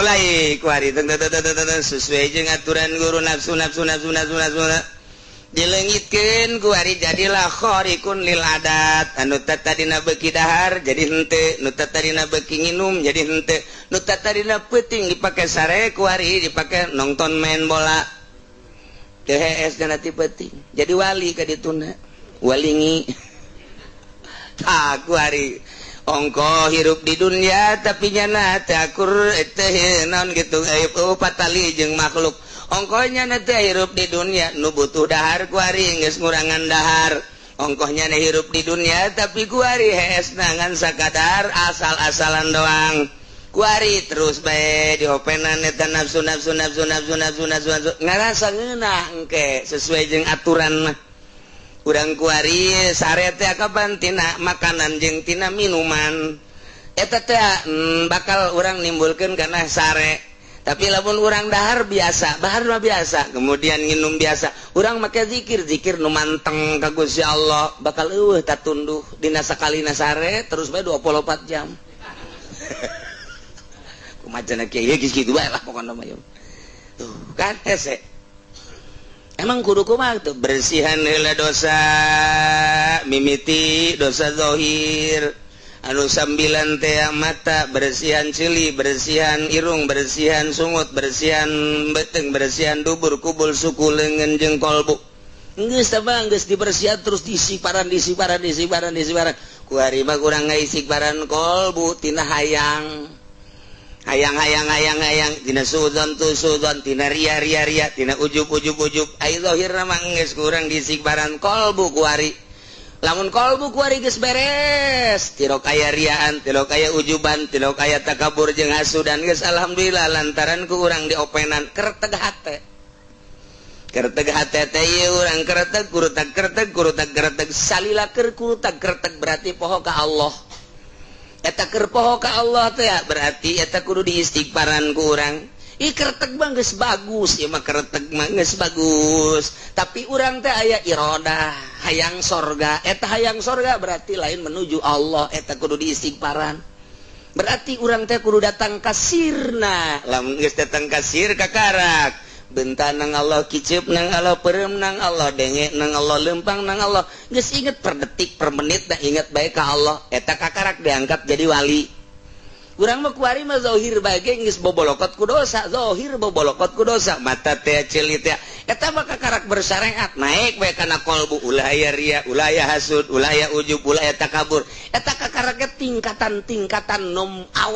Mulai kuari sesuai jeung aturan guru, nafsu, nafsu, nafsu, nafsu, nafsu dilengitkeun kuari, jadilah khariqun lil adat. Anu tadina beuki dahar jadi henteu, nu tadina beuki nginum jadi henteu, nu tadina peuting dipake sare, kuari dipake nonton main bola. Teu hees dina ti peuting jadi wali ka dituna walingi. Tah, kuari ongko hirup di dunia tapi nyana teu akur teh naon gitu, patali jeung makhluk. Ongkohnya na teh hirup di dunia, nu butuh dahar kuari geus ngurangan dahar. Ongkohnya na hirup di dunia tapi kuari hees ngan sakadar asal-asalan doang. Kuari terus bae diopenan eta nafsu, nafsu, nafsu, nafsu, nafsu, nafsu, nafsu, ngarasa ngeunah engke sesuai jeung aturan mah. Urang kuari sare teh kapan? Tina makanan jeung tina minuman eta teh bakal urang nimbulkeun karena sare. Tapi lamun urang dahar biasa, dahar mah biasa, kemudian nginum biasa, urang make zikir, zikir nu manteng ka Gusti Allah, bakal eueuh tatunduh dina sakalina sare terus bae 24 jam. Kumaha cenah kieu geus kitu bae lah pokona mah. Tuh kan hese. Emang kudu kumaha tuh? Bersihan heula dosa, mimiti dosa zohir anu sambilan teh mata, bersihan ceuli, bersihan irung, bersihan sungut, bersihan beteng, bersihan dubur, kubul, suku, leungeun jeung kolbu. Geus tah, geus dibersihan, terus diistighfaran, diistighfaran, diistighfaran, diistighfaran. Ku ari mah kurang ngaistighfaran kolbu tina hayang, hayang, hayang, hayang, hayang, tina suudzon tu suudzon, tina ria, ria, ria, tina ujub, ujub, ujub. Ai zahirna mah geus kurang diistighfaran kolbu kuari. Lamun kolbu kuari geus beres, tilok aya riaan, tilok aya ujuban, tilok aya takabur jeung hasudan, geus alhamdulillah, lantaran ku urang diopenan kerteg hate. Kerteg hate teh ieu urang kerteg, kurutag kerteg, kurutag kerteg, salila keur kurutag kerteg berarti poho ka Allah. Eta keur poho ka Allah teh berarti eta kudu diistighfaran ku urang. Ih, kerteg mah geus bagus ieu mah, kerteg mah geus bagus, tapi urang teh aya irodah hayang sorga. Eta hayang sorga berarti lain menuju Allah. Eta kudu diistighfaran, berarti urang teh kudu datang ka sirna. Lamun geus datang ka sir, kakarak bentar nang Allah, kicep nang Allah, perem nang Allah, denge nang Allah, lempang nang Allah, geus inget per detik per menit dah inget baik ka Allah. Eta kakarak diangkat jadi wali. Urang mah kuari mah zahir bae geus bobolokot ku dosa, zahir bobolokot ku dosa, mata teh, ceuli teh. Eta mah kakarak bersyariat, naik bae kana kolbu, ulah aya ria, ulah aya hasud, ulah aya ujub, ulah aya takabur. Eta kakaraknya tingkatan-tingkatan nom awal.